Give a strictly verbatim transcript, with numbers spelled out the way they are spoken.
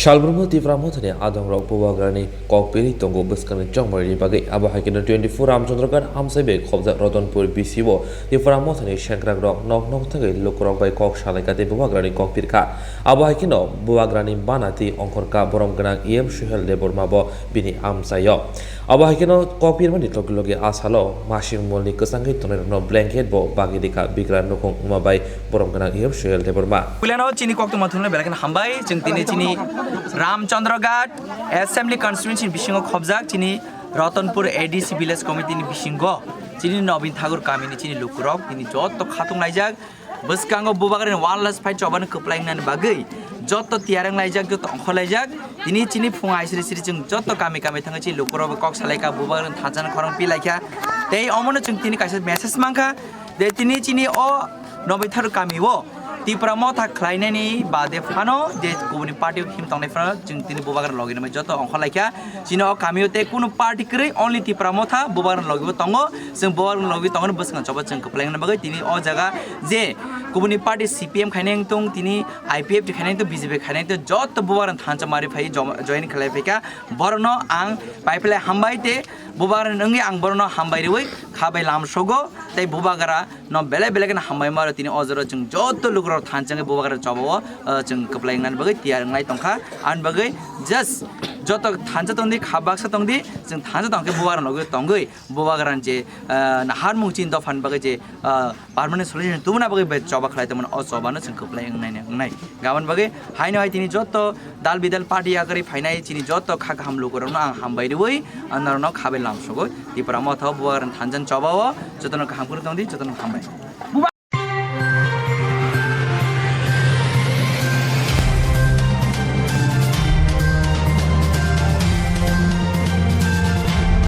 Salbromo Tipra Mothani adongrok Bubagrani kokpiri tongo bwskangni chongmarini bagwi. Abo hai kheno twenty-four Ramchandra Ghat amchai bai khobjak Ratanpur B C o Tipra Mothani sengkrakrok nok nok thangwi lukurok bai kok salaikha tei Bubagrani kokpirkha. Abo hai kheno Bubagrani bana twi ongkhorkha borom gwnang E M Suhel Debbarma bo bini amchaio. Abo hai kheno kokpirmani loge loge a salo masing molni kwchangwi tongnairokno blanket bo bagwi rikha bigra nukhung wngma bai borom gwnang E M Suhel Debbarma. Puilano chini koktwma thumna belai kheno hambai, chwng tini chini Ramchandra Ghat Assembly Constituency ni bisingo khobjak chini Ratanpur A D C Village Committee ni bisingo chini Nobin Thakur kamini chini lukurok tini joto khatung laijak. Bwskango Bubagrani one last fight chobani kwplai wngnani bagwi joto tiyar wng laijak, joto ongkhor laijak. Tini chini phung aisiri siri chwng joto kami kami thangwi chini lukurokbo kok salaikha, Bubagrani thansa khorang pi laikha. Tei omono chwng tini kaisa message mankha je tini chini o Nobin Thakur kamio Tipra Motha khlainani bade phano je kubuni party o him tongnai phano chwng tini Bubagrani logi nangmai joto ongkhor laikha. Chini o kamio tei kunu party kwrwi, only Tipra Motha Bubagrani logibo tongo. Chwng Bubagrani logi tongoni bwskango choba chwng kwplai wngna bagwi tini o jaga je kubuni party C P M khainai wngtong, tini I P F T khainai wngtong, B J P khainai wngtong, joto Bubagrani thansa mari phai joma-, join khlai phaikha. Borokno ang paiphlai hambai tei Bubagrani wngwi ang borokno hambai rwi kha bai lam sogo tei Bubagra no belai belai kheno hambai maro tini o jora chwng joto lukurok thansa wngwi Bubagra chobao, uh, chwng kwplai wngnani bagwi tiyar wngnai tongkha. Ani bagwi just joto thansa tongdi, kha baksa tongdi, chwng thansa tongkhe Bubagra logi tongwi Bubagrani je, uh, naharmung chini dophani bagwi je, uh, permanent solution tubuna bagwi bai choba khlai tongmani o chobano chwng kwplai wngnai wngnai. Gabon bagwi haino hai tini joto dal bidal party yakarwi phainai chini joto kha kaham lukurokno ang hambai rwi, uh, norokno kha bai lam sogo. Tipra Motha o Bubagrani thansa chobao jotono kaham kwrwng tongdi, jotono hambai.